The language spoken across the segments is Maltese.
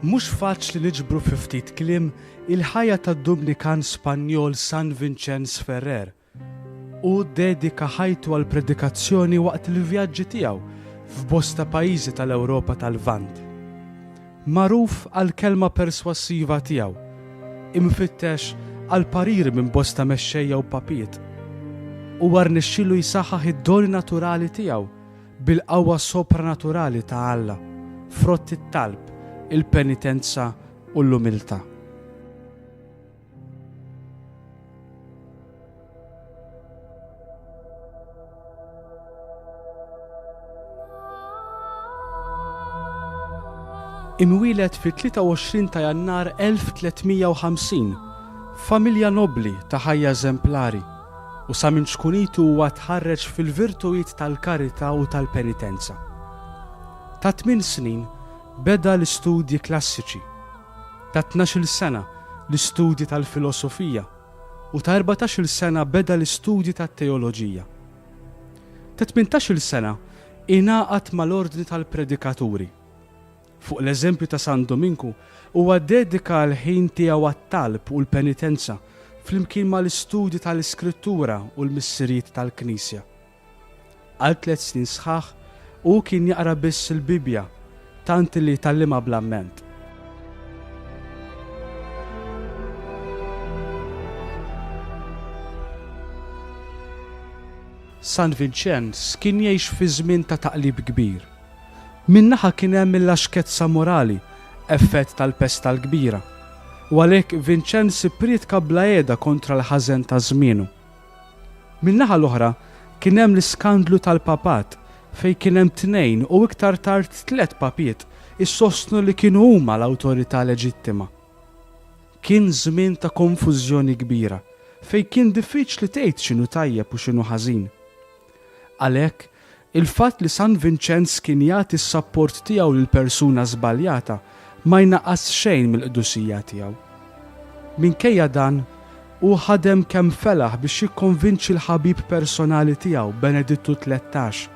Mhux faċli niġbru fi ftit kliem il-ħajja tad-Dumnikan Spanjol San Vinċenz Ferrer. Hu ddedika ħajtu għall-predikazzjoni waqt il-vjaġġi tiegħu f'bosta pajjiżi tal-Ewropa tal-Lvant. Magħruf għall-kelma perswassiva tiegħu, imfittex għal pariri minn bosta mexxejja u papiet, huwa rnexxielu jsaħħaħ id-doni naturali tiegħu bil-qawwa sopranaturali ta' Alla, frott it-talb, il-penitenza u l-umiltà. Imwieled fit-23 ta' Jannar 1350, f'familja nobbli ta' ħajja eżemplari, u sa minn ċkunitu huwa tħarreġ fil-virtujiet tal-karità u tal-penitenza. Ta' tmien snin beda l-istudji klassiċi. Ta' tnax-il sena l-istudji tal-filosofija u ta' 14-il sena beda l-istudji tat-teoloġija. Ta' 18-il sena ingħaqad mal-Ordni tal-Predikaturi. Fuq l-eżempju ta' San Duminku, huwa ddedika l-ħin tiegħu għat-talb u l-penitenza flimkien mal-istudji tal-Iskrittura u l-Missirijiet tal-Knisja. Għal tlett snin sħaħ, hu kien jaqra biss il-Bibbja, tant li tgħallimha bl-amment. San Vinċenz kien jgħix fi żmien ta' taqlib kbir. Minn naħa kien hemm il-laxkezza morali, effett tal-pesta l-kbira, u għalhekk Vinċenz ipprietka bla qiegħda kontra l-ħażen ta' żmienu. Min-naħa l-oħra, kien hemm l-iskandlu tal-papat, fejn kien hemm tnejn u iktar tard tlett papiet isostnu li kienu huma l-awtorità leġittima. Kien żmien ta' konfużjoni kbira, fejn kien diffiċli tgħid x'inhu tajjeb u x'inhu ħażin. Għalhekk, il-fatt li San Vinċenz kien jagħti s-sapport tiegħu lil persuna żbaljata ma jnaqqas xejn mill-qdusija tiegħu. Minkejja dan, hu ħadem kemm felaħ biex jikkonvinċi l-ħabib personali tiegħu Benedittu 13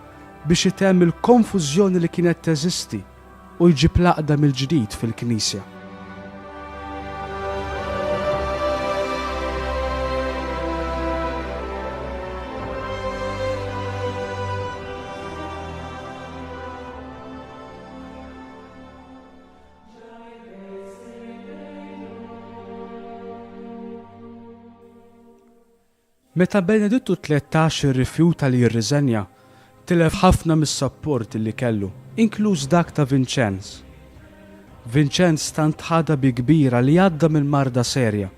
biex itemm il-konfużjoni li kienet teżisti u jġib l-għaqda mill-ġdid fil-Knisja. Meta Benedittu 13 irrifjuta li jirriżenja, tilef ħafna mis-sapport li kellu, inkluż dak ta' Vinċenz. Vinċenz tant ħadha bi kbira li għadda minn marda serja.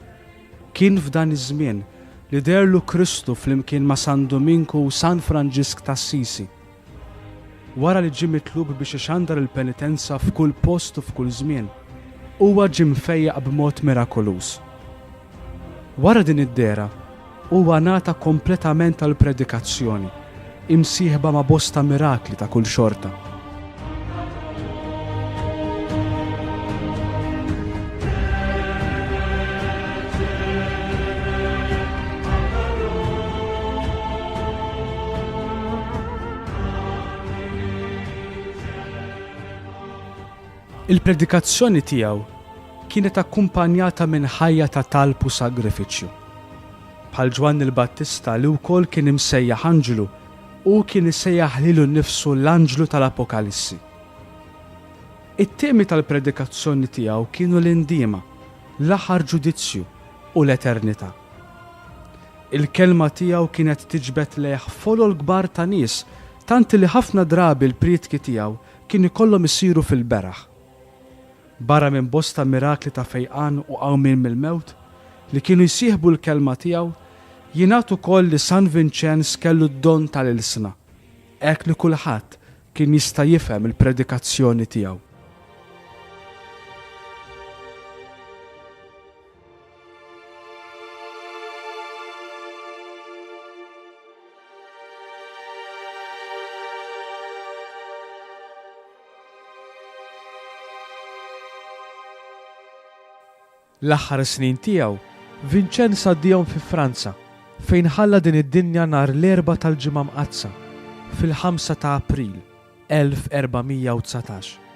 Kien f'dan iż-żmien li deherlu Kristu flimkien ma' San Duminku u San Franġisk t'Assisi. Wara li ġie mitlub biex ixandar il-penitenza f'kull post u f'kull żmien, huwa ġie mfejjaq b'mod mirakoluż. Wara din id-dehra, huwa ngħata kompletament għall-predikazzjoni, imsieħba ma' bosta mirakli ta' kull xorta. Il-predikazzjoni tiegħu kienet akkumpanjata minn ħajja ta' talb u sagrifiċċju. Bħal Ġwanni l-Battista li wkoll kien imsejjaħ anġlu, hu kien isejjaħ lilu nnifsu l-anġlu tal-Apokalissi. It-temi tal-predikazzjoni tiegħu kienu l-indiema, l-aħħar ġudizzju, u l-eternità. Il-kelma tiegħu kienet tiġbed lejh folol kbar ta' nies tant li ħafna drabi l-prietki tiegħu kien ikollhom isiru fil-beraħ. Barra minn bosta mirakli ta' fejqan u qawmien mill-mewt, li kienu jsieħbu l-kelma tiegħu, jingħad ukoll li San Vinċenz kellu d-don tal-ilsna, hekk li kulħadd kien jista' jifhem il-predikazzjoni tiegħu. L-aħħar snin tiegħu, Vinċenz għaddiehom fi Franza, fejn ħalla din id-dinja nhar l-Erbgħa tal-Ġimgħa Mqaddsa, fil-ħamsa ta' April, 1419.